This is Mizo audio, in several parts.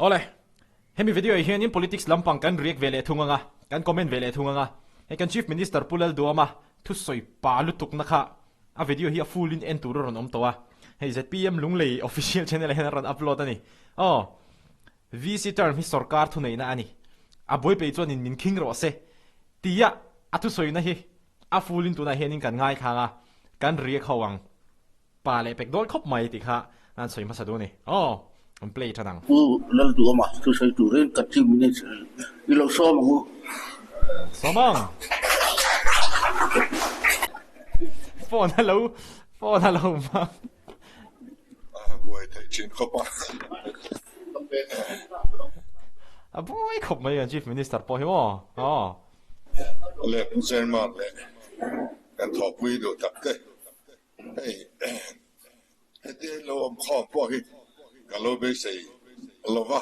Awle, hemi video ah hianin politics lampang kan react ve leh thung anga, kan comment ve leh thung anga, hei kan Chief Minister Pu Lalduama thusawi pa lutukna kha a video hi a full in en tur a rawn awm tawh a, hei zpm Lunglei official channel ah hian a rawn upload a ni. Aw, VC term hi sorkar thuneihna a ni, a buaipei chuanin min khing rawh se tia a thusawina hi a full in tunah hianin kan ngaithlang a, kan react ho ang. Pa leh pek dawn khawp mai tih kha an sawi hmasa duh a ni. Aw, an play than ang. Pu Lalduama thu sawi turin ka Chief Minister i lo sawm ang u. Sawm ang. Phone a lo, phone a lo hmang. A buai theih thin khawp a. A buai khawp mai kan Chief Minister pawh hi maw. Aw. Leh Pu Chairman leh kan thawhpui duh tak te. Hei hetia in lo awm khawm pawh hi ka lo beisei lo va,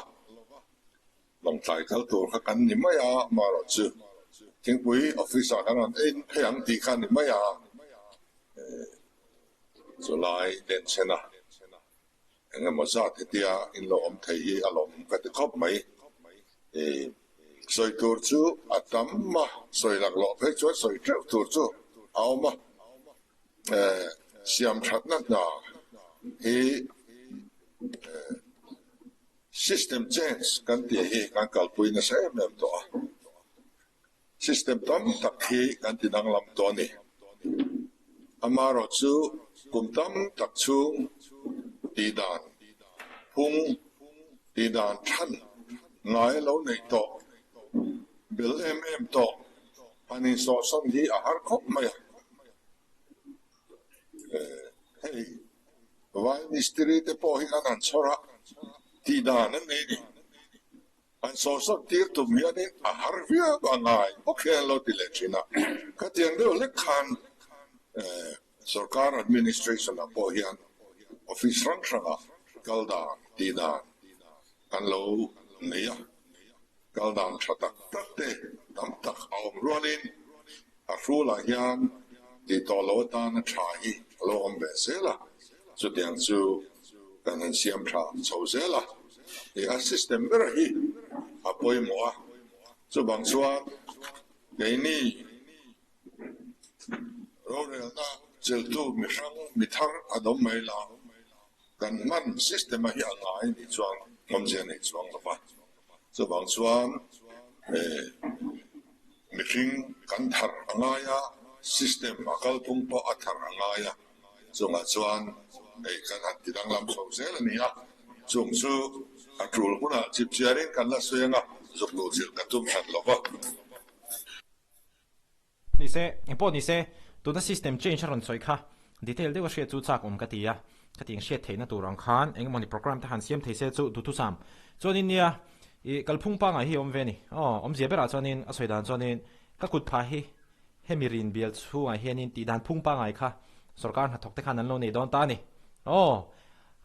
lawngtlai kal tur kha kan ni mai a, amaherawh chu thingpui office ah kan rawn en phei ang tih kha a ni mai a, chulai denchhen a eng emaw zat hetia in lo awm thei hi a lawm ka ti khawp mai. Sawi tur chu a tam a, sawi laklawh phei chuan sawi teuh tur chu a awm a. Siam thatna hna hi system change kan tih hi kan kalpui nasa em em tawh a, system tam tak hi kan ti danglam tawh a ni. Amaherawh chu kum tam tak chhung tih dan phung, tih dan than ngai lo neih tawh, bel em em tawh Han insawhsawn hi a har khawp mai a. Hei vai mistiri te pawh hi kan han chhawr a, tih dan an nei ni. Han sawhsawn tir tum hianin a har viau a ngai bawk hian an lo ti leh thin a. Khatiang deuh hlek khan sorkar administration ah pawh hian office hrang hrangah kal dan, tih dan kan lo nei a. Kal dan tha tak tak te tam tak a awm rualin a hrulah hian tih tawh lo atana tha hi a lo awm ve zel a, chutiang chu kan han siam tha chho zel a, i a system ber hi a pawimawh a, chuvang chuan keini rorelna cheltu mihrang mithar a dawm mai la. Kan hman system a hi a ngai nih chuan awmzia nei chuang lo va, chuvang chuan mihring kan thar a ngai a, system a kalphung pawh a thar a ngai a, chungah chuan hei kan han ti danglam chho zel a ni a, chung chu a tul hunah chipchiarin kan la sawi anga zuk luh chilh ka tum hran lo va. Ni se, engpawh ni se, tuna system change a rawn sawi kha detail deuh a hriat chu chak awm ka ti a, khatiang hriat theihna tur ang khan engemaw ni program te han siam thei se chu duhthusam chuanin nia ih kalphung pangai hi a awm ve a ni. Aw, awmzia berah chuanin a sawi dan chuanin ka kut phah hi hemi rin bial chhungah hianin tih dan phung pangai kha sorkar hnathawk te khan an lo nei dawn ta a ni. Aw,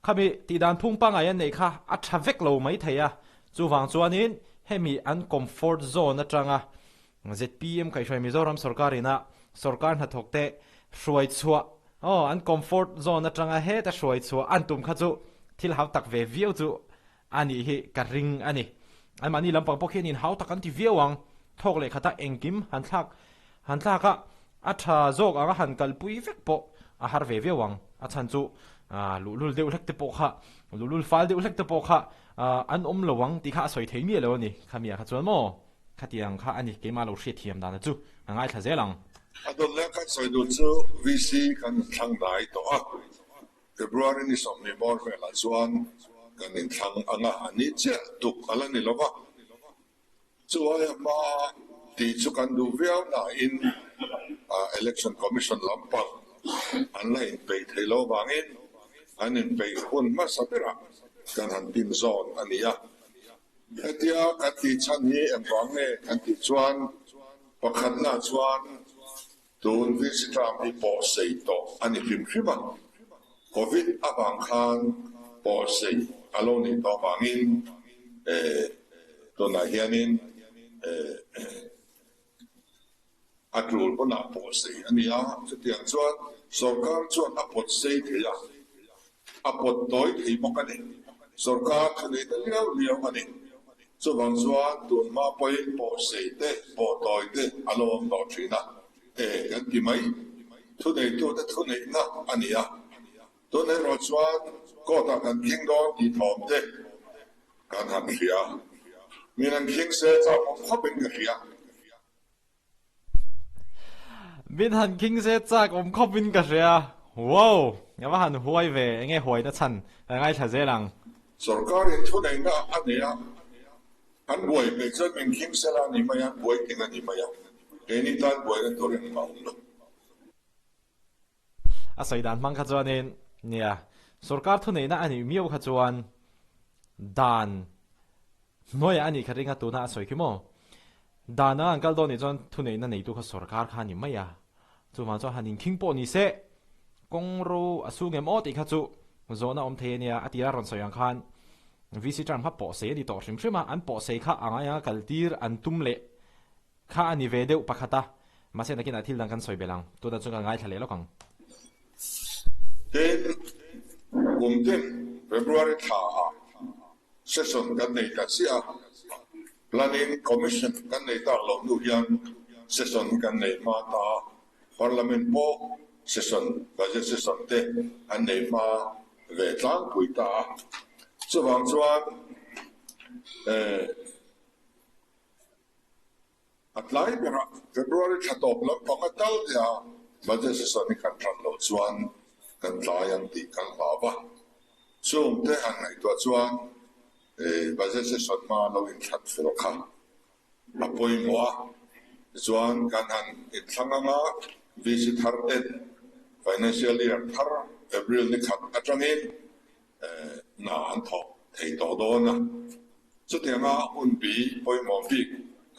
khami tih dan phung pangai an neih kha a tha vek lo mai thei a, chuvang chuanin hemi an comfort zone atanga Zpm kaihhruai Mizoram sorkar ina sorkar hnathawk te hruai chhuah aw an comfort zone atanga heta hruai chhuah an tum kha chu thil hau tak ve viau chu a nih hi ka ring a ni. Anmahni lampang pawh khian in hau tak an ti viau ang. Thawk leh khata engkim han thlak han thlak a, a tha zawk anga han kalpui vek pawh a har ve viau ang. A chhan chu luhlul deuh hlek te pawh kha luhlul fal deuh hlek te pawh kha an awm lo ang tih kha a sawi thei miah lo a ni khami ah kha chuan maw. Khatiang kha a ni, keimah lo hriatthiam dan a chu a ngaithla zel ang. A dawt leh kan sawi duh chu VC kan inthlang dai tawh a, February ni 20 bawr velah chuan kan inthlang ang a, a ni chiah tuk a la ni lo va. Chu aia hma tih chu kan duh viau nain Election Commission lampang an la inpeih thei lo vangin an inpeih hun hmasa berah kan han tin zawn a ni a. Hetia kan tih chhan hi engvang nge kan tih chuan pakhatna chuan tun VC term hi pawh sei tawh a ni hrim hrim a, Covid avang khan pawh sei a lo nih tawh vangin tunah hianin a tul hunah pawh sei a ni a, chutiang chuan sorkar chuan a pawt sei thei a, a pawt tawi thei bawk a ni. Sorkar thuneihna liau liau a ni. Chuvang chuan tun hma pawhin pawhsei te, pawhtawi te a lo awm tawh thin a, e kan ti mai. Thuneitute thuneihna a ni a. Tun erawh chuan court ah kan khing dawn tih thawm te kan han hria. Min han khing se chak awm khawpin ka hria. Min han khing se chak awm khawpin ka hria. Wow! A va han huai ve, enge huaina chhan ka ngaithla zel ang. Sorkarin thuneihna a nei a, an buai peih chuan min khing sela a ni mai a, buai ting a ni mai a, keini tan buaina tur engmah a awm lo. A sawi dan hmang kha chuanin, nia, sorkar thuneihna a nih miau kha chuan dan hnuaiah a nih kha ring a tuna a sawi khi maw? Dan anga an kal dawn nih chuan thuneihna neitu kha sorkar kha a ni mai a, chuvang chuan han inkhing pawh ni se, kawng ro a su ngem aw tih kha chu zawhna awm thei a nia, a tira rawn sawi ang khan VC term kha pawhsei a ni tawh hrim hrim a, an pawhsei kha a ngai anga kaltir an tum leh Kha a ni ve deuh pakhat a, mahse nakinah thil dang kan sawi belh ang, tunah chuan kan ngaithla leh lawk ang. Tin, kum tin February thla ah session kan nei ta chiah a, Planning Commission kan nei tak loh hnu hian session hi kan nei hma ta a, Parliament pawh session, budget session te an nei hma ve tlangpui ta a, chuvang chuan eh, A tlai berah February thla tawp lampang a tal nia budget session hi kan ran loh chuan kan tlai ang tih kan hlau va. Chungte han ngaihtuah chuan budget session hma lo inthlat fel kha a pawimawh a. Tichuan kan han inthlang anga VC thar ten financial year thar April ni khat atangin hna an thawk thei tawh dawn a, chutianga hunbi pawimawh bik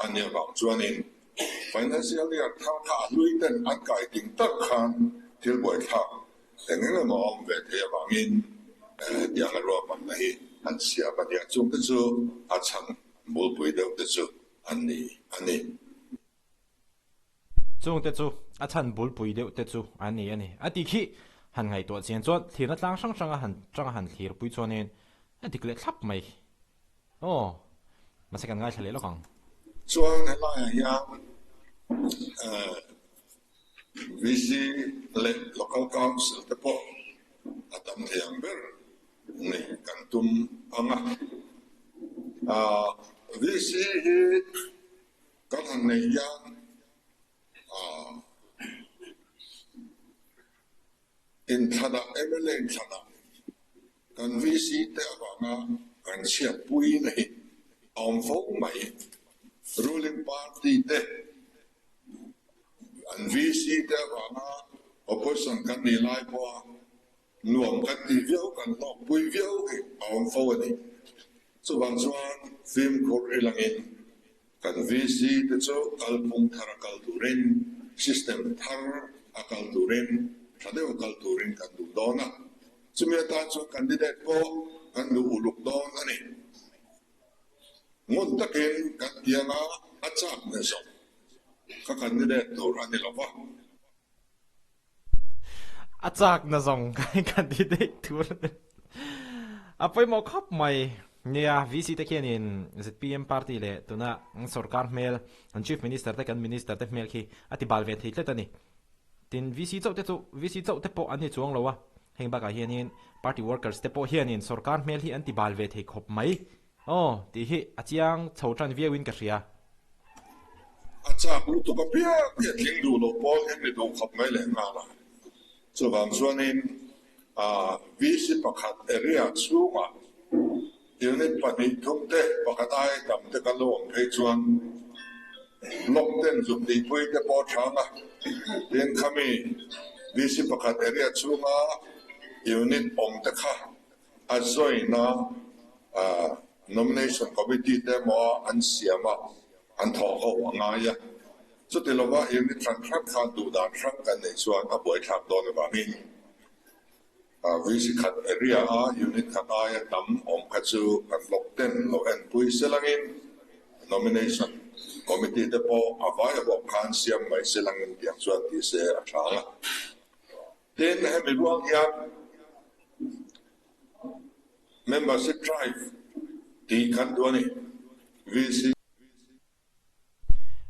a nih avang chuanin financial year thar kha a hlui ten an kai ding tak khan thil buaithlak eng eng emaw a awm ve thei avangin tianga ruahmanna hi an siam a nia, chungte chu a chhan bulpui deuh te chu an ni a ni. Chungte chu a chhan bulpui deuh te chu an ni a ni. A ti khi han ngaihtuah chian chuan thlirna tlang hrang hranga han tanga han thlirpui chuanin a dik leh thlap mai. Aw, mahse kan ngaithla leh lawk ang. Chuan helaiah hian VC leh Local Council te pawh a tam thei ang ber neih kan tum ang a. VC hi Kan han neih hian aah inthlanah mla inthlanah kan VC te avanga kan chhiatpuina hi a awm fo mai. Ruling party te an VC te avanga opposition kan nih lai pawha Nuam kan tih viau, kan hlawkpui viau hi a awm fo a ni. Chuvang chuan fimkhur i langin kan VC te chu kalphung thar a kal turin, system thar a kal turin, tha deuh a kal turin kan duh dawn a. Chumi atan chuan candidate pawh kan duh uluk dawn a ni. Ngun takin kan tianga a chak na zawk ka candidate tur a ni lo va. A chakna zawng kan ti daih tur a ni. A pawimawh khawp mai. Nia, VC te khianin zpm party leh tuna sorkar hmel, an Chief Minister te kan Minister te hmel khi a ti bal ve thei tlat a ni. Tin, VC chauh te chu VC chauh te pawh an ni chuang lo a, heng bakah hianin party workers te pawh hianin sorkar hmel hi an ti bal ve thei khawp mai. Aw, tih hi a chiang chho tan viauin ka hria. A chak lutuk a piang hi a tling duh loh pawl hian ni duh khawp mai leh nghal a. Chuvang chuanin VC pakhat area chhungah unit 2 3 te pakhat aia tam te kan lo awm phei chuan block ten zuk tihpui te pawh a chang a. Tin, khami VC pakhat area chhunga unit awm te kha A zawina Nomination Committee te emaw an siam a, an thawh ho a ngai a. Chuti lova unit hran hran khan duh dan hrang kan neih chuan a buaithlak dawn avangin VC khat area a unit khat aia tam awm kha chu kan block ten lo enpui selangin Nomination Committee te pawh a vai a bawk khan siam mai selangin tiang chuan ti se a tha ang a. Tin, hemi ruang hian. Membership drive tih kan duh a ni. VC.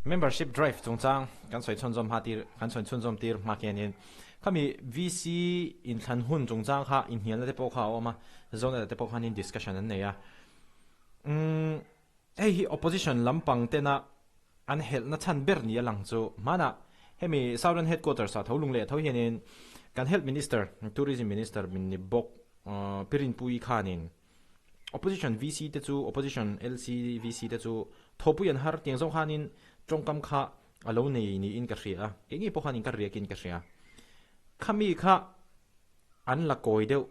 Membership drive chungchang kan sawi chhunzawm hma tir kan sawi chhunzawm tir hma khianin khami VC inthlan hun chungchang kha inhnialna te pawh kha a awm a, Zonata te pawh khanin discussion an nei a. Umm hei hi opposition lampang tena an helhna chhan ber ni a lang chu hmanah hemi Southern Headquarters ah tho lung leh tho hianin kan Health Minister, Tourism Minister min ni bawk Pirinpui khanin Opposition VC te chu Opposition LC VC te chu thawpui an har tiang zawng khanin tawngkam kha a lo nei niin ka hria a, kei ngei pawh khanin ka riakin ka hria. Khami kha an la kawi deuh,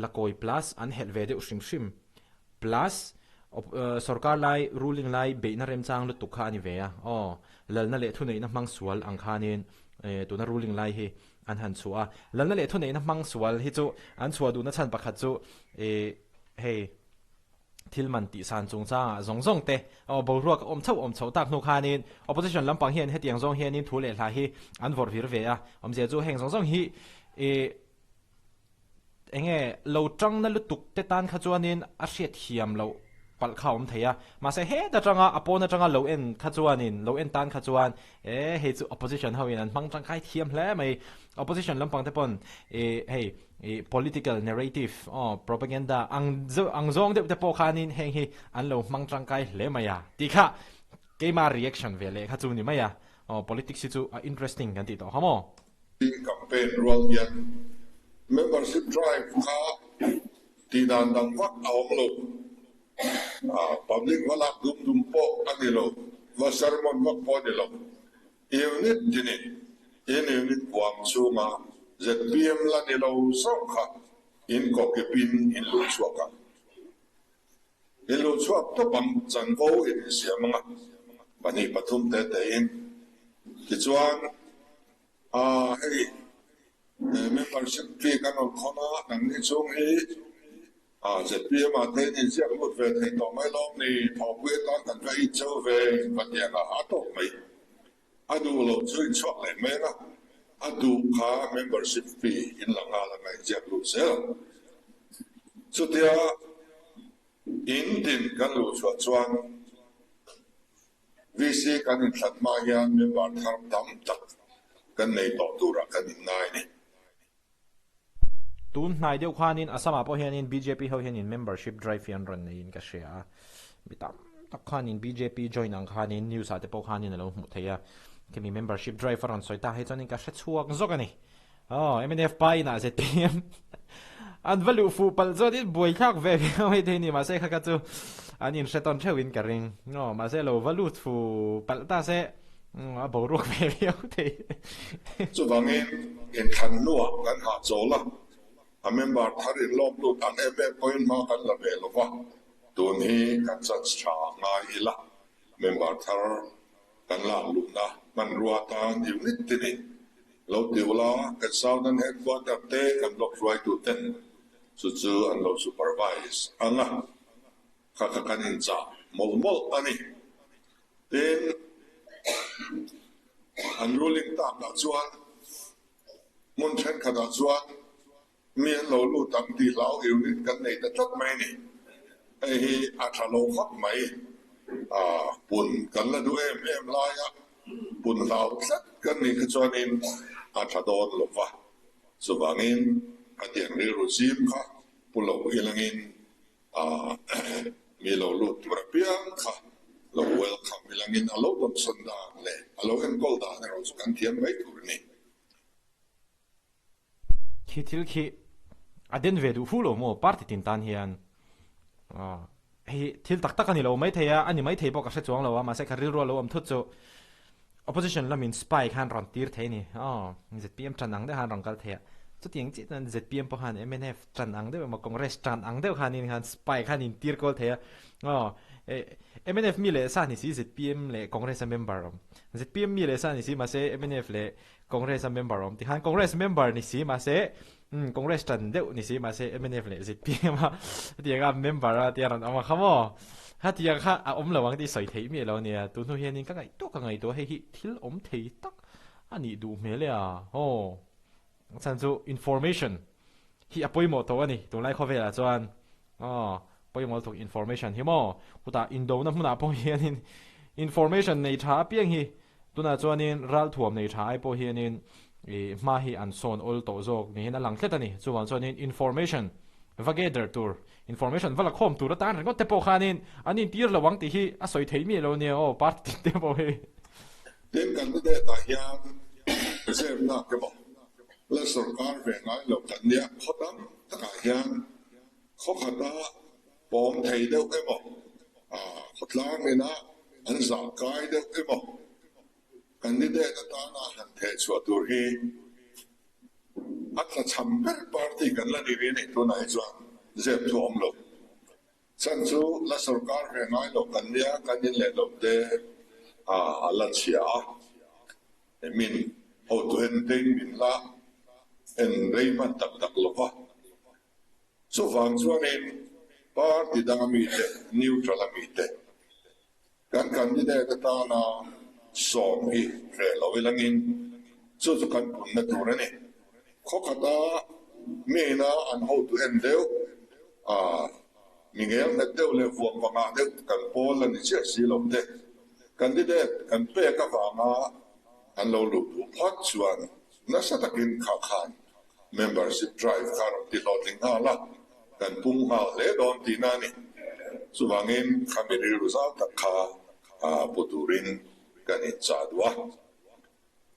la kawi plus an helh ve deuh hrim hrim plus sorkar lai ruling lai beihna remchang lutuk kha a ni ve a, aw lalna leh thuneihna hmang sual ang khanin tuna ruling lai hi an han chhuah a, lalna leh thuneihna hmang sual hi chu an chhuah duhna chhan pakhat chu ih hei thil man tihsan chungchangah zawng zawng te aw boruak a awm chhoh awm chhoh tak hnu khanin opposition lampang hian hetiang zawng hianin thu leh hla hi an vawrh vir ve a, awmzia chu heng zawng zawng hi ih Eng nge, lo tangna lutuk te tan kha chuanin a hriat thiam loh palh kha a awm thei a, mahse het atanga a pawn atanga lo en kha chuanin, lo en tan kha chuan e hei chu opposition ho in an hmang tangkai thiam hle mai, opposition lampang te pawn e hei i political narrative aw propaganda ang ang zawng deuh te pawh khanin heng hi an lo hmang tangkai hle mai a tih kha keima reaction ve leh kha chu ni mai a, aw politics hi chu a interesting kan tih tawh kha maw. Campaign rual hian membership drive kha tih dan dang vak a awm lo. Public va lak dum dum pawh a ni lo, va sermon vak pawh a ni lo. Unit tinin in unit huam chhunga zpm la ni lo zawk kha in kawkipin in luh chhuak ang. In luh chhuak tawp ang chanvo in insiam ang a, pahnih pathum te tein. Tichuan, ah hei membership fee kan rawn khawn a, nangni chhung hi ah zpm ah te in inziak lut ve thei tawh mai lawm ni, thawhpui atan kan va incheu ve va ti ang a, a tawp mai. A duh loh chu inchhuak leh mai ang a, a duh kha membership fee in la nghal ang a inziak lut zel ang. Chutia in din kan luh chhuah chuan VC kan inthlan hma hian member thar tam tak kan nei tawh turah kan inngai a ni. Tun hnai deuh khanin Assam ah pawh hianin bjp ho hianin membership drive hi an rawn neiin ka hria a, mi tam tak khanin bjp join ang khanin news ah te pawh khanin a lo hmuh theih a, khemi membership drive a rawn sawi ta hi chuanin ka hre chhuak zawk a ni. Aw mnf pa inah zpm an va luh fuh palh chuanin buaithlak ve viau mai thei a ni, mahse kha kha chu an inhre tawn theuhin ka ring. Aw mahse lo va lut fuh palh ta se. A boruak ve viau thei. Chuvangin inthlan hnuah kan hahchawl a, a member thar inlawm lut ang em em pawhin hma kan la ve lo va, tun hi kan chance tha ngai ila, member thar kan lak luhna hmanrua tan unit tinin lo ti ula, kan Southern Headquarter te kan block hruaitu ten chu chu an lo supervise ang a, kha kha kan inchah mawlh mawlh a ni. Tin, an ruling takah chuan hmun thenkhatah chuan mi an lo lut ang tih hlau unit kan nei ta tlat mai a ni. Hei hi a tha lo khawp mai. Pun kan la duh em em laia pun hlau tlat kan nih kha chuanin a tha dawn lo va. Chuvangin a tiang rilru zim kha pu lo ilangin Mi lo lut tur apiang kha lo welcome ilangin a lo dawmsawn dan leh a lo enkawl dan erawh chu kan thiam mai tur a ni. Khi thil khi a den ve duh fu lo maw party tin tan hian hei thil tak tak a ni lo maithei a, a ni maithei pawh ka hre chuang lo a mahse ka rilru a lo awm thut chu Opposition lamin spy khan rawn tir thei a ni. Aw, zpm tan ang deuh khan rawn kal thei a. Chutiang chiah chuan zpm pawh khan mnf tan ang deuh emaw Congress tan ang deuh khanin khan spy khan in tir kawl thei a. Aw, mnf mi leh sa ni si zpm leh Congress a member awm. Zpm mi leh sa ni si mahse mnf leh Congress a member awm tikhan Congress member ni si mahse Umm Congress tan deuh ni si mahse mnf leh zpm a hetiang a member a tia rawn awm a kha maw hetiang kha a awm lo ang tih sawi theih miah lo ania tun hnu hianin ka ngaihtuah ka ngaihtuah hei hi thil awm thei tak a nih duh hmel e a aw chhan chu information hi a pawimawh tawh a ni tunlai khawvelah chuan. Aw, pawimawh lutuk information hi maw? Chutah indona hmunah pawh hianin information nei tha apiang hi tunah chuanin ralthuam nei tha ai pawh hianin ih hma hi an sawn awl tawh zawk niin a lang tlat a ni. Chuvang chuanin information va gather tur, information va la khawm tur atan ringawt te pawh khanin an intir lo ang tih hi a sawi thei miah lo nia aw party tin te pawh hi. Tin candidate ah hian reserve lak emaw la sorkar ve ngai lo kan nia khaw tam takah hian Khaw khata pawm thei deuh emaw, khawtlang ina an zah kai deuh emaw, candidate atana han theh chhuah tur hi a tlachham ber party kan la ni rih a ni. Tunah hi chuan zep thu a awm lo. Chhan chu la sorkar ve ngai lo kan nia, kan in leh lo te a la chhia a, min hotu en tein min la en rei hman tak tak lo va. Chuvang chuanin party danga mite, neutral a mite, kan candidate atana sawm hi hreh lo ilangin chu chu kan punna tur a ni. Khaw khata miina an hotu en deuh a, mi ngel nghet deuh leh vuak va ngah deuh kan pawl a ni chiah si lo te, candidate kan pek avanga an lo luh duh phawt chuan nasa takin kha khan Membership drive kha rawn ti hlawhtling nghal a, kan pung nghal hle dawn tihna a ni. Chuvangin khami rilru zau tak kha pu turin kan inchah duh a.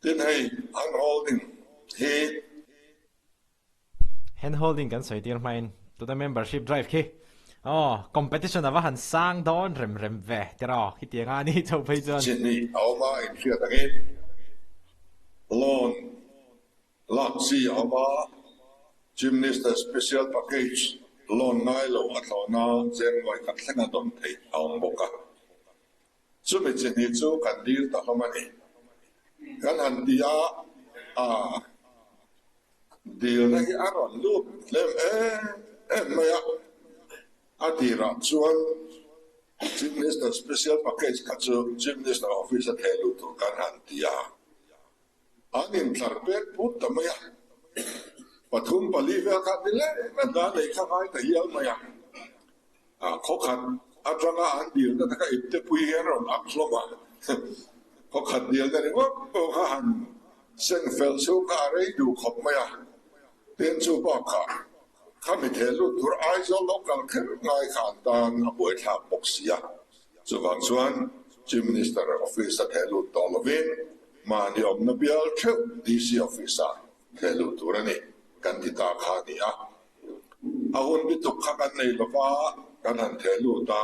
Tin hei hand holding hi. Hand holding kan sawi tir hmain tuna membership drive khi aw competition a va han sang dawn rem rem ve tiraw khitiang a ni chauh phei chuan. Chi hnih a awm a, inhriat angin loan Lak chi a awm a, Chief Minister Special Package loan ngai lo a thlawhna January khat thleng a dawn theih a awm bawk a. Chumi chi hnih chu kan dil ta hlawm a ni. Kan han ti a, a dilna hi a rawn lut hlem em em mai a. A tirah chuan Chief Minister Special Package kha chu Chief Minister Office a theh luh tur kan han ti a. An intlar pek phut ta mai a, pathum pali vel kha ni leh na hna nei kha ngai ta hial mai a. Khaw khat atanga an dilna te kha iptepui hian rawn ak hlawm a, khaw khat dilna ringawt pawh kha han seng fel chhung kha a rei duh khawp mai a. Tin chu bakah khami theh lut tur Aizawl lo kal kher ngai kha an tan a buaithlak bawk si a. Chuvang chuan Chief Minister Office a theh lut tawh lovin mahni awmna bial theuh DC Office ah theh lut tur a ni kan ti ta kha a ni a. A hun bituk kha kan nei lova kan han theh lut a,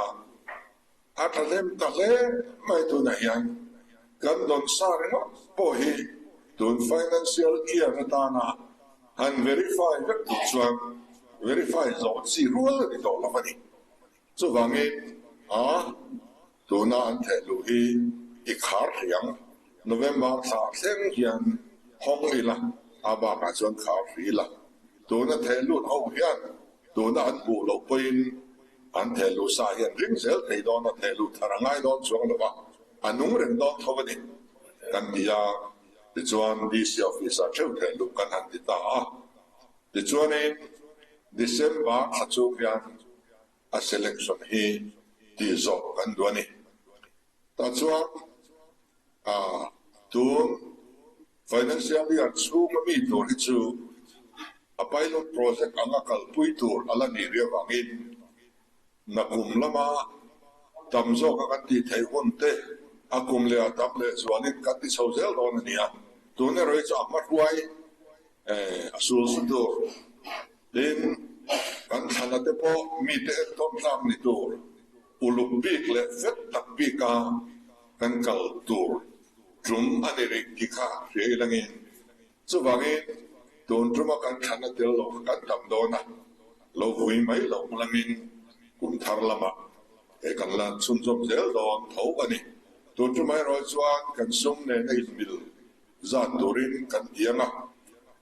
a tha hlem ta hle mai tunah hian kan dawn sa ringawt pawh hi tun financial year atana han verify vek tur chuan verify zawh chi rual a ni tawh lo a ni. Chuvangin, a tuna an theh luh hi i khar hrih ang. November thla thleng hian hawng ila, a bakah chuan khar hrih ila. Tuna theh lut ho hian tuna an hmuh loh pawhin an theh luh sa hian ring zel thei dawn a, theh luh thar a ngai dawn chuang lo va, a nung reng dawn tho a ni kan ti a. Tichuan, DC office-ah theuh theh luh kan han ti ta a. Tichuanin, December thla chung hian a selection hi tih zawh kan duh a ni. Tah chuan tun financial year chhunga mi tur hi chu a pilot project anga kalpui tur a la nih rih avangin Nakum lama tam zawka kan tih theih hun te a kum leh a tam leh chuanin kan ti chho zel dawn a ni a. Tun erawh hi chu a hmahruai a sul su tur. Tin, kan thlana te pawh mite entawn tlak ni tur, uluk bik leh fet tak bika kan kal tur tum a ni rih tih kha hria ilangin Chuvangin, tun tuma kan thlan a tel lo kha kan tam dawn a, lo vui mai loh hmangin kum thar lamah he kan la chhunzawm zel dawn tho a ni. Tun tuma erawh chuan kan sum nena inmil zat turin kan ti ang a,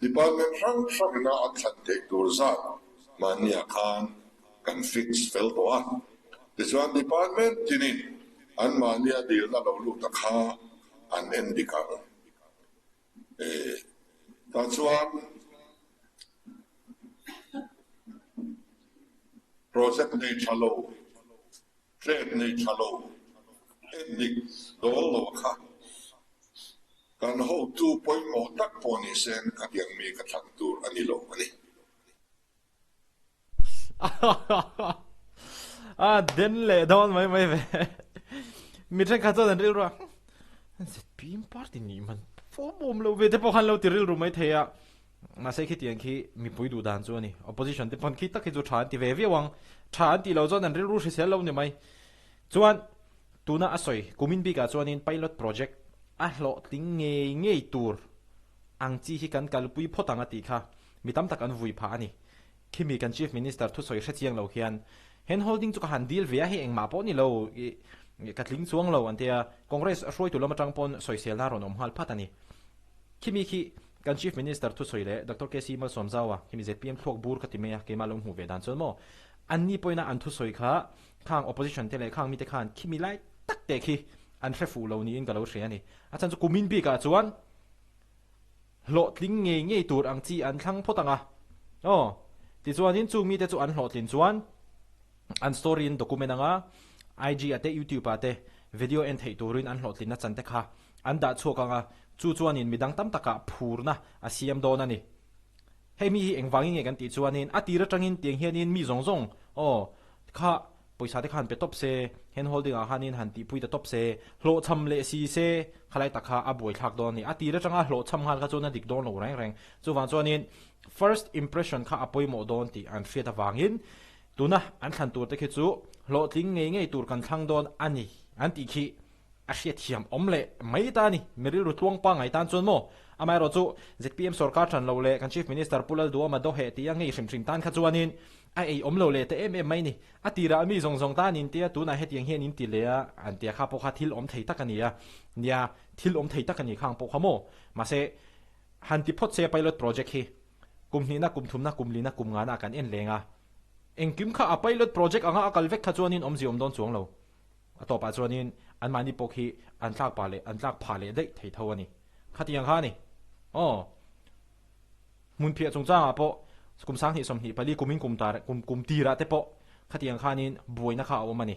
department hrang hrangina an thlan theih tur zat mahniah khan kan fix fel tawh a. Tichuan department tinin anmahnia dilna lo lut a kha an en dik ang. Tah chuan. Project nei tha lo, trade nei tha lo, endik dawl lo kha kan hotu pawimawh tak pawh ni sen khatiang mi ka thlang tur a ni lo a ni. A den leh dawn mai mai ve. Mi thenkhat chuan an rilru a, ZPM party nih man fawm awm lo ve te pawh khan lo ti rilru mai thei a. Mahse khitiang khi mipui duh dan chu a ni. Opposition te pawn khi tak hi chu tha an ti ve viau ang. Tha an tih loh chuan an rilru hrisel lo ni mai. Chuan tuna a sawi kumin bikah chuanin pilot project a hlawhtling ngei ngei tur ang chi hi kan kalpui phawt ang a tih kha mi tam tak an vui phah a ni. Khimi kan Chief Minister thusawi hre chiang lo hian hand holding chu ka han deal ve a, hei engmah pawh ni lo i ka tling chuang lo an ti a, Congress hruaitu lam atang pawn sawiselna a rawn awm nghal phat a ni. Khimi khi kan Chief Minister thusawi leh Doctor KC Malsawmzaua khimi zpm thluak bur ka ti mai a, keimah lo hmuh ve dan chuan maw anni pawhin a an thusawi kha khang opposition te leh khang mite khan khimi lai tak te khi an hre fuh lo niin ka lo hria a ni. A chhan chu kumin bikah chuan Hlawhtling ngei ngei tur ang chi an thlang phawt ang a. Aw. Tichuanin chung mite chu an hlawhtlin chuan an story in document anga IG ah te YouTube ah te video en theih turin an hlawhtlinna chan te kha an dah chhuak ang a, chu chuanin midang tam takah phurna a siam dawn a ni. Hei mi hi engvangin nge kan tih chuanin a tir atangin tiang hianin mi zawng zawng aw kha Pawisa te kha han pe tawp se, hand holding ah khanin han tihpui ta tawp se, hlawhchham leh si se, khalai tak kha a buaithlak dawn a ni. A tir atanga hlawhchham nghal kha chuan a dik dawn lo reng reng. Chuvang chuanin first impression kha a pawimawh dawn tih an hriat avangin tuna an thlan tur te khi chu hlawhtling ngei ngei tur kan thlang dawn a ni an tih khi A hriatthiam awm leh mai ta a ni. Mi rilru tluang pangngai tan chuan maw? Amaherawh chu zpm sorkar tan lo leh kan Chief Minister Pu Lalduhawma dawheh tih a ngei hrim hrim tan kha chuanin a ei awm lo leh ta em em mai ni. A tirah mi zawng zawng tan in tia tunah hetiang hian in ti leh a, an tia kha pawh kha thil awm thei tak a ni a. Nia, thil awm thei tak a ni khang pawh kha maw? Mahse, han ti phawt se pilot project hi kum hnihna, kum thumna, kum lina, kum ngana kan en leng a. Engkim kha a pilot project anga a kal vek kha chuanin awmzia awm dawn chuang lo. A tawpah chuanin anmahni pawh khi an tlak pah leh an tlak phah leh daih thei tho a ni. Khatiang kha a ni. Aw. Hmunphiah chungchangah pawh kum 20 24 kumin kum tar kum kum tirah te pawh khatiang khanin buaina kha a awm a ni.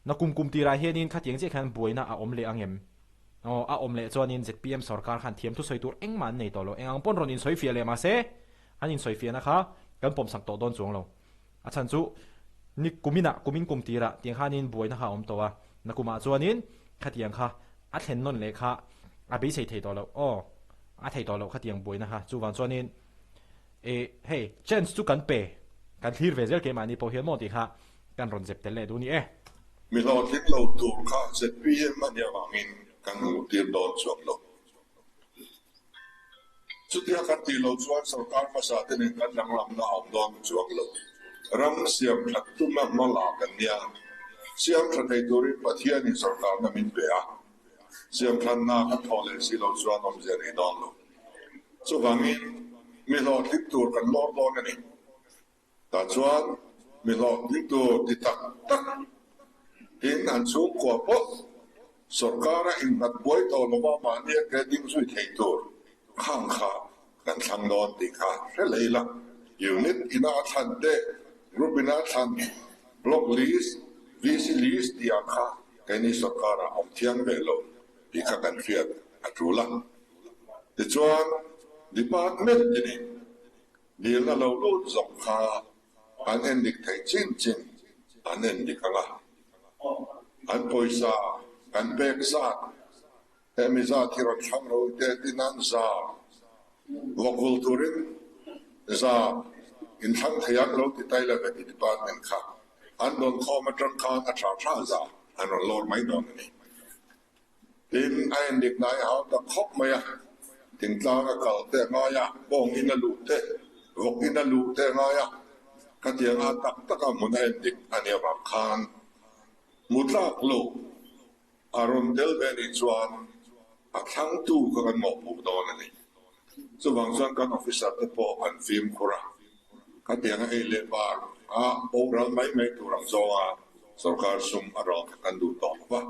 Na kum kum tirah hianin khatiang chiah khian buaina a awm leh ang em? Aw, a awm leh chuanin zpm sorkar khan thiam thusawi tur engmah an nei tawh lo. Eng ang pawn rawn insawifiah leh mahse an insawifiahna kha kan pawmsak tawh dawn chuang lo. A chhan chu ni kuminah, kumin kum tirah tiang khanin buaina kha a awm tawh a, nakumah chuanin khatiang kha a thlen nawn leh kha a beisei thei tawh loh, aw, a thei tawh loh khatiang buaina kha. Chuvang chuanin e hei chance chu kan pe, kan thlir ve zel keimahni pawh hian maw tih kha kan rawn zep tel leh duh ni e. Mi hlawhtling lo tur kha zpm a nih avangin kan hmuh tir dawn chuang lo. Chutia kan tih loh chuan sorkar hmasa te nen kan danglamna a awm dawn chuang lo. Ram siam that tuma hma la kan nia. Siam tha thei turin Pathianin sorkarna min pe a. Siam thatna kan thawh leh si loh chuan awmzia nei dawn lo. Chuvangin mi hlawhtling tur kan lawr dawn a ni. Tah chuan mi hlawhtling tur ti tak tak in an chhungkua pawh sorkara innghat buai tawh lova mahnia ke ding zui thei tur khang kha kan thlang dawn tih kha hre lei la. Unit ina a thlan te, group ina a thlan, block list, VC list tih ang kha keini sorkarah awm thiang ve lo tih kha kan hriat a tul a. Tichuan department tinin Dilna lo lut zawk kha an en dik theih chin chin an en dik ang a, an pawisa kan pek zat hemi zat hi rawn thlang ro te tin an za vawkvul turin za inthlang thei ang lo ti tai love ti department kha an dawn khawm atang khan a tha tha za an rawn lawr mai dawn a ni. Tin, a endik hnai a hau ta khawp mai a, thingtlang a kal te a ngai a, bawng in a luh te, vawk in a luh te a ngai a, khatiang a tak tak a hmun a endik a nih avang khan hmu tlak lo a rawn tel ve anih chuan a thlangtu kha kan mawhpuh dawn a ni. Chuvang chuan kan officer te pawh an fimkhur a, khatiang a ei leh bar a boral mai mai tur ang zawnga sorkar sum a ral kha kan duh tawh lo va,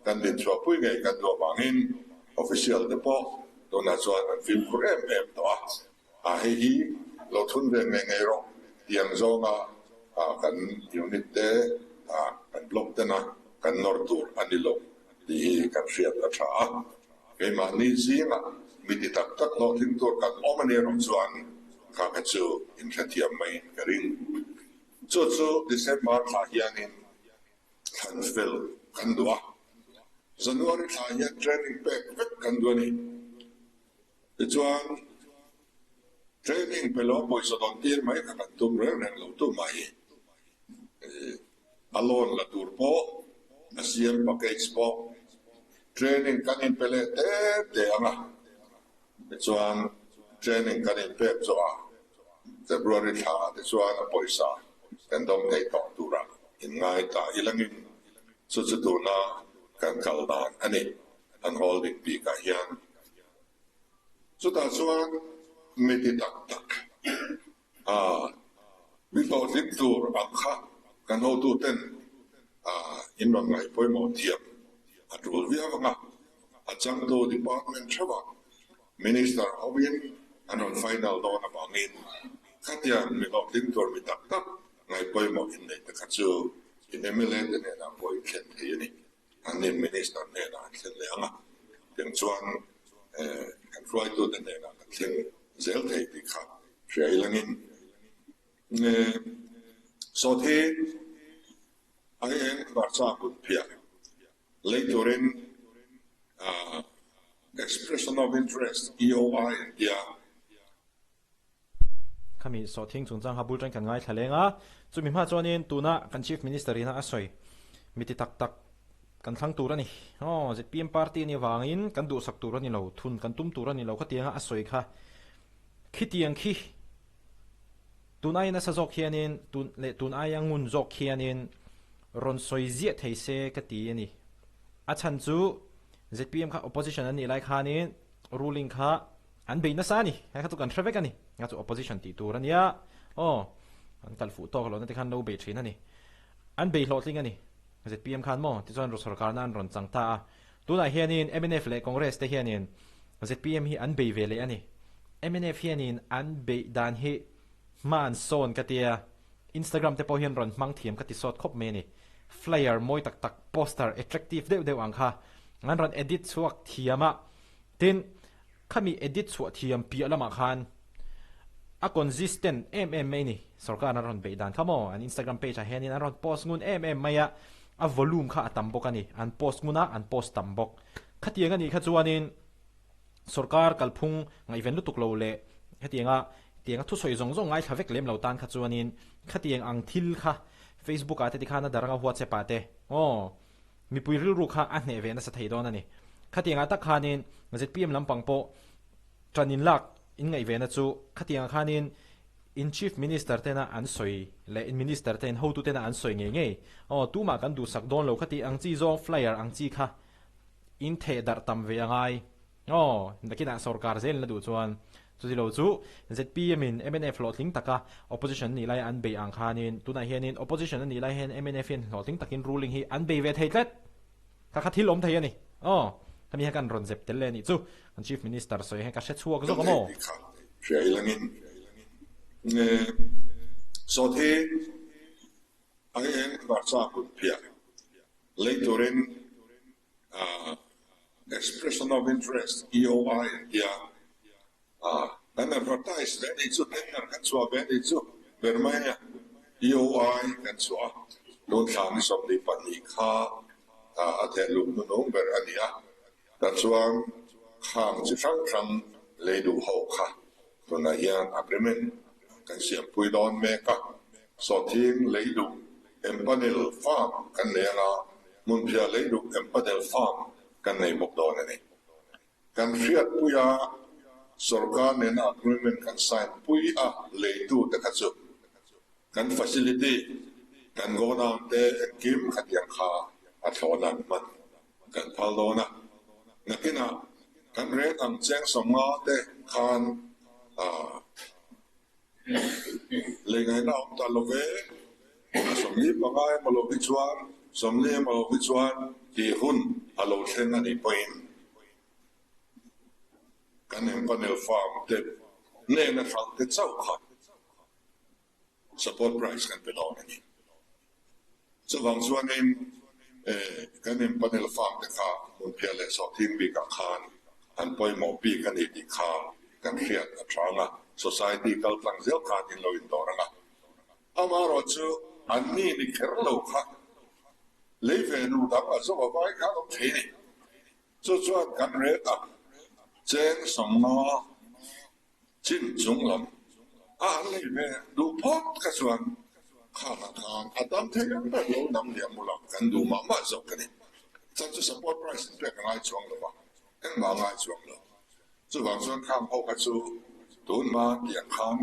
kan dinchhuahpui ngei kan duh avangin official te pawh tunah chuan an fimkhur em em tawh a, a hei hi lo thun ve ngei ngei rawh tih ang zawnga. Kan unit te, kan block tena kan nawr tur a ni lo tih hi kan hriat a tha a. Keimahni zingah mi ti tak tak hlawhtling tur kan awm a ni erawh chuan kha kha chu inhrethiam maiin ka ring. Chu chu December thla hianin thlan fel kan duh a, January thla hian training pek vek kan duh a ni. Tichuan, training pe lo pawisa dawn tir mai kha kan tum reng reng lo tu mai. A loan la tur pawh, a siam package pawh training kan inpe leh te te ang a. Tichuan, training kan inpek zawh a, February thla ah te chuan a pawisa kan dawng thei tawh turah inngai ta ilangin chu chu tuna kan kal dan a ni. An holding bikah hian chutah chuan mi ti tak tak a mi hlawhtling tur ang kha kan hotuten in rawn ngaih pawimawh thiam a tul viau ang a, a changtu department theuhah minister hovin an rawn final dawn avangin khatiang mi hlawhtling tur mi tak tak ngaih pawimawh inneih te kha chu in mla te hnenah pawh in thlen thei a ni. An nih Minister hnenah an thlen leh ang a, tiang chuan kan hruaitute hnenah kan thleng zel thei tih kha hria ilangin sawt hi aieng hmarcha kut phiah lei turin Expression of Interest, EOI, an tia. Khami sawhthing chungchang kha bul tan kan ngaithla leng a, chumi hma chuanin tuna kan Chief Minister ina a sawi mi ti tak tak kan thlang tur a ni. Aw, zpm party a nih avangin kan duhsak tur a ni lo, thun kan tum tur a ni lo khatianga a sawi kha khitiang khi tun aia nasa zawk hianin tun leh tun aia ngun zawk hianin rawn sawi ziah thei se ka ti a ni. A chhan chu zpm kha opposition an nih lai khanin ruling kha An bei nasa a ni, hei kha chu kan hre vek a ni, nga chu opposition tih tur a nia, aw, an kal fuh tawk lohna te khan lo bei thin a ni, an bei hlawhtling a ni, zpm khan maw, tichuan ru sorkarna an rawn chang ta a, tunah hianin mnf leh Congress te hianin zpm hi an bei ve leh a ni, mnf hianin an beih dan hi hma an sawn ka tia, Instagram te pawh hian rawn hmang thiam ka ti sawt khawp mai a ni, flyer mawi tak tak, poster attractive deuh deuh ang kha an rawn edit chhuak thiam a, tin, Khami edit chhuah thiam piah lamah khan a consistent em em mai ni. Sorkar an rawn beih dan kha maw? An Instagram page ah hianin an rawn post ngun em em mai a, a volume kha a tam bawk a ni. An post ngun a, an post tam bawk. Khatiang a nih kha chuanin sorkar kalphung ngaihven lutuk lo leh hetianga tianga thusawi zawng zawng ngaithla vek lem lo tan kha chuanin khatiang ang thil kha Facebook ah te tikhan a daranga WhatsApp ah te aw Mipui rilru kha a hneh ve nasa thei dawn a ni. Khatiangah tak khanin zpm lampang pawh ṭan in lak in ngaih vena chu khatiangah khanin in Chief Minister tena an sawi leh in Minister te in hotu tena an sawi ngei ngei aw tumah kan duhsak dawn lo khati ang chi zawng flyer ang chi kha in theh darh tam ve a ngai aw nakinah sorkar zel in la duh chuan Chuti lo chu zpm in mnf hlawhtling taka opposition a nih lai an bei ang khanin tunah hianin opposition a nih lai hian mnf hian hlawhtling takin ruling hi an bei ve thei tlat. Kha kha thil awm thei a ni. Aw, hemi hian kan rawn zep tel leh a nih chu. Kan Chief Minister sawi hian ka hre chhuak zawk a maw? Kha hria ilangin nge sawt hi aieng hmarcha kut phiah lei turin Expression of Interest, EOI, an ti a, kan advertise ve nih chu, tender kan chhuah ve nih chu ber mai a, EOI kan chhuah a, tun thla ni 22 kha a thehluh hnunung ber a ni a, tah chuan khang chi hrang hrang lei duh ho kha Tunah hian agreement kan siampui dawn mek a, sawhthing lei duh empanel farm kan nei anga, hmunphiah lei duh empanel farm kan nei bawk dawn a ni. Kan hriatpui a, sorkar nena agreement kan sign pui a leitute kha chu kan facility, kan godown te engkim khatiang kha a thlawhna an hman. Kan phal dawn a, nakinah kan reng ang cheng 50 te khan lei ngaihna awm ta lo ve, a 45 emaw lo hi chuan 40 emaw lo hi chuan tih hun a lo thleng a nih pawhin kan empanel farm te hnena hralh te chauh kha. Support price kan pe dawn a ni. Chuvang chuanin kan in panel farm te kha hmunphiah leh sawhthing bikah khan an pawimawh bik a ni tih kha kan hriat a chang a, society kal tlang zel khan in lo indawr ang a. Amaherawhchu an ni ni kher lo kha lei ve nu dang a zawk a vai khan awm thei a ni. Chu chuan kan rate a cheng 50 chin chung lam a an lei ve duh phawt kha chuan khangah khan a tam thei ang ber lo nam liam mula kan duh mah mah zawk a ni. Chan chu support price in pek a ngai chuang lo va, engmah a ngai chuang lo. Chuvang chuan khang ho kha chu tun hma tiang khan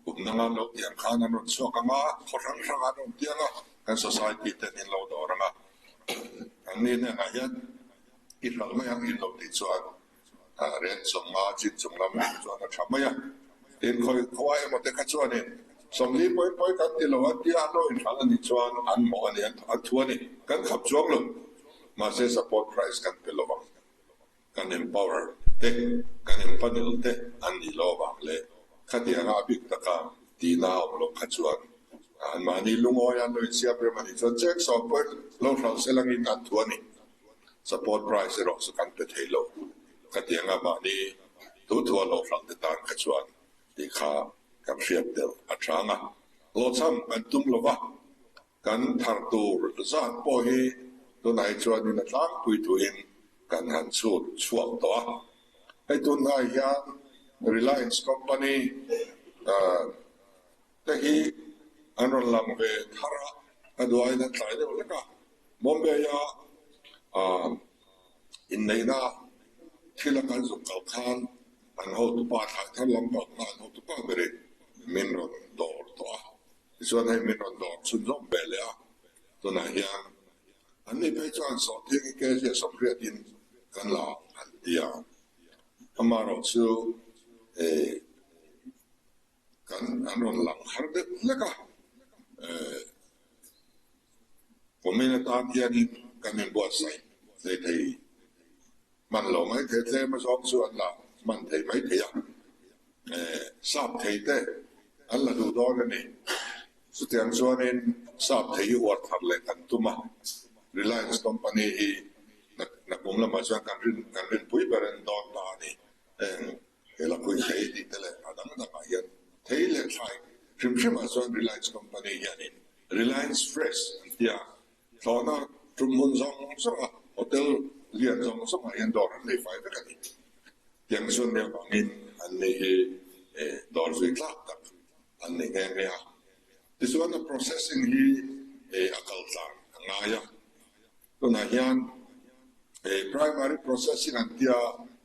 kum danga lo tiang khan an rawn chhuak ang a, khaw hrang hrang an rawn tiang a, kan society ten in lo dawr ang a, an ni hnenah hian i hralh mai ang in lo tih chuan Rel 50 chin chung lam ah chuan a tha mai a, tin khawi khawa emaw te kha chuanin 40 pawi pawi kan ti lo a tia an lo inhralh a nih chuan an mawh a ni, an thu a ni, kan khap chuang lo. Mahse support price kan pe lo ang, kan empower te, kan empanel te an nih lo avang leh khatianga a bik taka tihna a awm loh kha chuan anmahni lungawi an lo insiam rem a nih chuan cheng 10 pawi lo hralh se langin an thu a ni. Support price erawh chu kan pe thei lo. Khatianga mahni thu thua lo hralh te tan kha chuan tih kha kan hriat tel a chang a. Hlawhchham kan tum lo va, kan thar tur zat pawh hi tunah hi chuanin a tlangpui thuin kan han chhut chhuak tawh a. Hei tunhnai hian Reliance company te hi an rawn lang ve thar a, a duaiin an tlai deuh hlek a. Bombay-a inneihna thila kan zuk kal khan an hotupa thlai thar lampang kha an hotupa berin min rawn dawr tawh a. Tichuan hei min rawn dawr chhunzawm ve leh a, tunah hian anni phei chuan sawhthing hi kg a 80 in kan la an ti a. Amaherawhchu Kan an rawn lang har deuh hlek a, kumin atan hianin kan inbuatsaih thei thei hman lo mai thei tlem azawng chu an la hman thei mai thei a, sap thei te an la duh dawn a ni. Chutiang chuanin sap thei hi uar thar leh kan tum a, Reliance company hi nakum lamah chuan kan rin kan rinpui ber an dawn ta a ni. Heng He lakhuih thei tih te leh a dang dangah hian thei leh thlai hrim hrimah chuan Reliance company hianin Reliance Fresh an ti a, thlawhna tum hmun zawng zawnga hotel lian zawng zawngah hian dawr an nei fai vek a ni. Tiang chuan nia vangin an ni hi dawr zui tlak tak an ni nghe nghe a. Tichuan a processing hi a kal tlang a ngai a. Tunah hian primary processing an tia,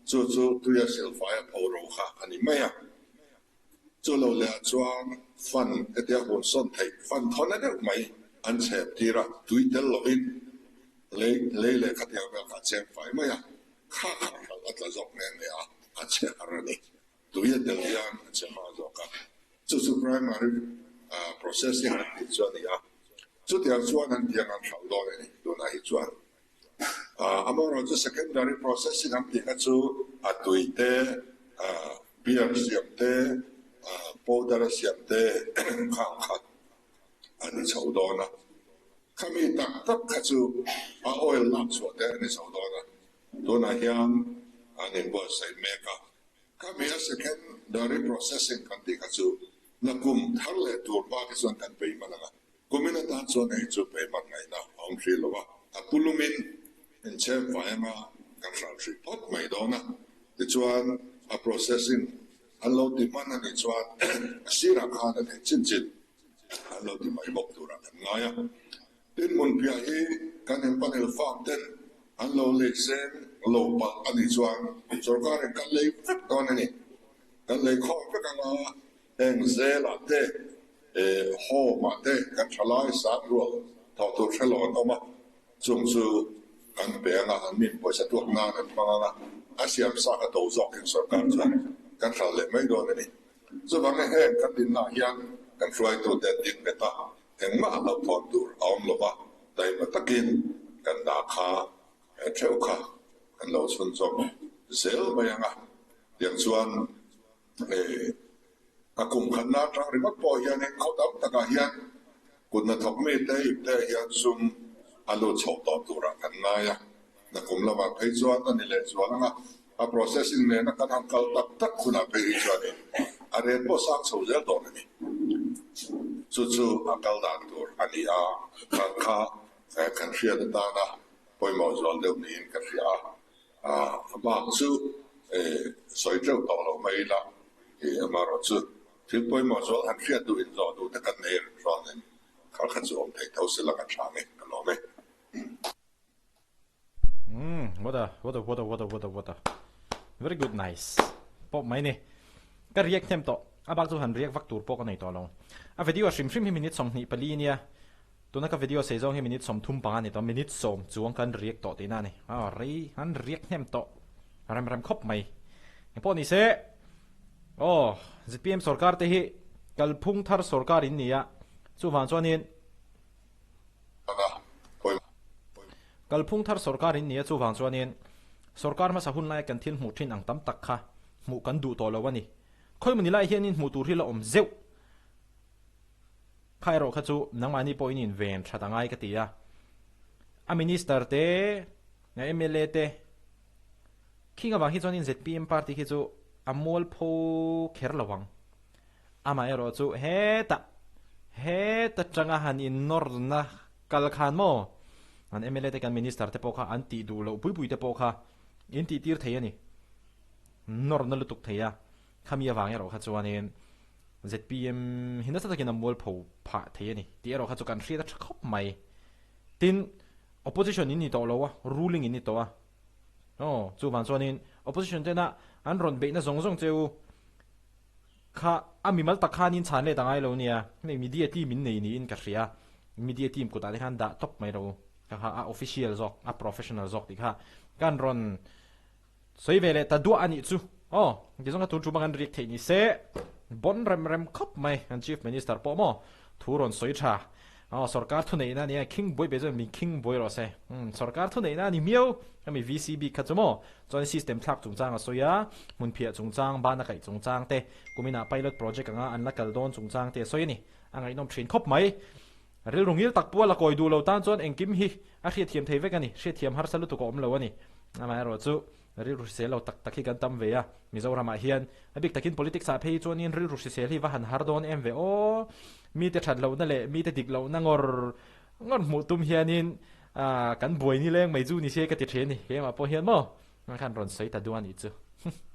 chu chu tuia silfai a pho ro kha a ni mai a. Chu lo leh ah chuan fan hetia hun sawn theih fan thawn na deuh mai an chhep tir a, tui tel lovin lei lei leh khatiang vel kha a chhem fai mai a, kha kha hralh a tla zawk nghe nghe a, a chhe har a ni. Tui a tel hian a chhe hma zawk a, chu chu primary processing an tih chu a ni a, chutiang chuan an tiang an hralh dawn a ni tunah hi chuan. Amaherawhchu chu secondary processing an tih kha chu a tui te, beer siam te, powder a siam te khang kha a ni chho dawn a. Khami tak tak kha chu a oil lak chhuah te a ni chho dawn a, tunah hian an inbuatsaih mek a. Khami a secondary processing kan tih kha chu nakum thar leh tur hma khi chuan kan pei hman ang a, kumin atan chuan hei chu pei hman ngaihna a awm hrih lo a, a pulumin inchhem fai anga kan hral hrih phawt mai dawn a, tichuan a processing an lo ti hman a nih chuan a sirah khan a theih chin chin an lo ti mai bawk turah kan ngai a. Tin hmunphiah hi kan empanel farm ten an lo lei seng lo palh a nih chuan sorkarin kan lei vek dawn a ni. Kan lei khawm vek anga heng zelah te, home ah te kan thalai sang rual thawh tur hre lo an awm a, chung chu kan pe anga an min pawisa tuak nan an hmang anga a siam sa kha to zawkin sorkar chuan kan hral leh mai dawn a ni. Chuvangin heng kan dinnaah hian kan hruaitute an ding nghet a, Engmah a hlauhthawn tur a awm lo va, taima takin kan dah kha theuh kha kan lo chhunzawm zel mai ang a, tiang chuan. A kum khatna atang ringawt pawh hianin khaw tam takah hian kut hnathawk mite ipte hian sum a lut chhoh tawh turah kan ngai a. Nakum lamah phei chuan a ni lehzual ang a, a processing nena kan han kal tak tak hunah phei hi chuanin a rate pawh sang chho zel dawn a ni. Chu chu a kal dan tur a ni a, kha kha kan hriat atana pawimawh zual deuh niin ka hria a. A bak chu sawi teuh tawh lo mai ila, amaherawh chu thil pawimawh zual han hriat duh inzawh duh te kan nei reng chuanin khar kha chu awm thei tho sela kan hram e, ka lawm e. Umm what a what a what a what a what a what a very good nice pawh mai ni ka riak hnem tawh a bak chu han riak vak tur pawh ka nei tawh lo a video hrim hrim hi minute 24 ania Tuna ka video sei zawng hi minute 35 a ni tawh, minute 10 chuang kan riak tawh tihna a ni. Aw rei an riak hnem tawh rem rem khawp mai. Engpawh ni se, aw zpm sorkar te hi kalphung thar sorkar in ni a, chuvang chuanin kalphung thar sorkar in ni a, chuvang chuanin sorkar hmasa hun laia kan thil hmuh thin ang tam tak kha hmuh kan duh tawh lo a ni. Khawimawni lai hianin hmuh tur hi la awm zeuh. Kha erawh kha chu nangmahni pawhin inven that a ngai ka ti a. A Minister te, a mla te khing avang hi chuanin zpm party khi chu a mualpho kher lo ang. Amaherawh chu hetah, heta tanga han innawrna kal khan maw an mla te kan Minister te pawh kha an tih duh loh pui pui te pawh kha in tih tir thei a ni. Nawrna lutuk thei a. Khami avang erawh kha chuanin zpm hi nasa takin a mualpho phah thei a ni tih erawh kha chu kan hriat a tha khawp mai. Tin, opposition in ni tawh lo a, ruling in ni tawh a. Aw, chuvang chuanin opposition tena an rawn beihna zawng zawng che u kha a mimal tak khanin chhan let a ngai lo nia. Hei media team in nei niin ka hria. Media team kutah te khan dah tawp mai lo u. Ka kha a official zawk, a professional zawk tih kha kan rawn Sawi ve leh ta duah a nih chu. Aw, tizawng kha tun ṭum a kan riak theih ni se, bon rem rem khawp mai kan Chief Minister pawh maw thu rawn sawi ṭha. Aw, sorkar thuneihna a nia, khing buai be chuan min khing buai rawh se. Umm, sorkar thuneihna a ni miau, hemi VC bik kha chu maw chuan system thlak chungchang a sawi a, hmunphiah chungchang, bana kaih chungchang te, kuminah pilot project anga an la kal dawn chungchang te a sawi a ni. A ngaihnawm ṭhin khawp mai. Rilru ngil tak pual a kawi duh lo tan chuan engkim hi a hriatthiam thei vek a ni. Hriatthiam harsa lutuk a awm lo a ni. Amaherawh chu rilru hrisel lo tak tak hi kan tam ve a, Mizoramah hian a bik takin politics ah phei chuanin rilru hrisel hi va han har dawn em ve aw. Mite that lohna leh mite dik lohna ngawr ngawr hmuh tum hianin kan buai ni leng mai chu ni se ka ti thin a ni. Keimah pawh hian maw khan rawn sawi ta duh a nih chu.